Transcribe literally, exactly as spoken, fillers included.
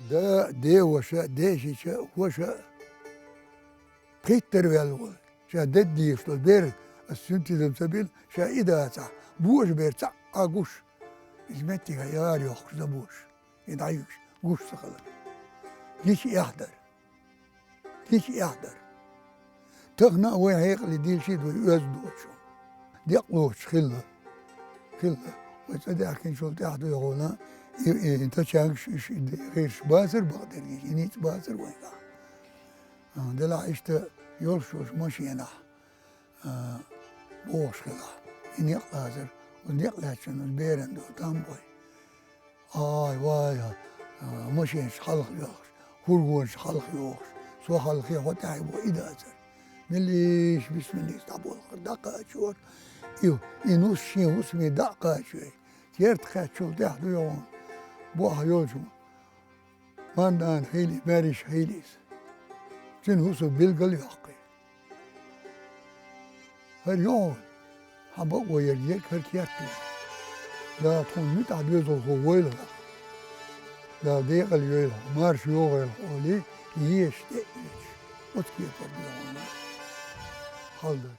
Да, де ваша, де шича, ваша. Пхиттара ваьлла волу. Ша дедда дезаш долу бер, ас цуьнан тидам ца бина, ша и дацахь, божа бер цхьаъ а гуш. Иза меттигахь яра йохкуш дан божа. И дӀаюьгуш, гуш ца хилар. Гича эхь дара. Гича эхь дара. Тахана а вайн хьекъале дийшийта вай оьзда доцуш. Декъ лоцуш хилла. Хилла. Вай цӀа даьхкинчул тӀаьхьа дуй гӀуна, и, и, и тачангаш, иш, и гӀирш бацар бакъдерг, и ницкъ бацар вайгахь. А, делахь иштта йолуш йолуш машенахь, а, бохуш хилахь. И некъ лазар, оцу некъ лаьцначунна оцу беран долу там бой. Ай, вай, а, машенаш хьалха йохуш, фургонаш хьалха йохуш, со хьалхе хьо тӀаьхье бо и дацар. Меллиша бисмиллис дӀаболхура, дӀакхачора. И, и нус шен хӀусаме дӀа а кхачой. Керта кхаьччул тӀаьхьа дуй гӀуна. Бохьа йолчу Марнана хьийли, маьрша хьийли иза. Цуьнан хӀусам билгал а йоккхий. ХӀара юхьа хьан бакъо ерг ерг хӀара керта ю. Дала тхуна муьтӀахь доьзалхо войла ваха. Дала декъал йойла, марша йогӀийла олий, езаш тӀе а оьцуш, оцу кепара дуй гӀуна хьалдар.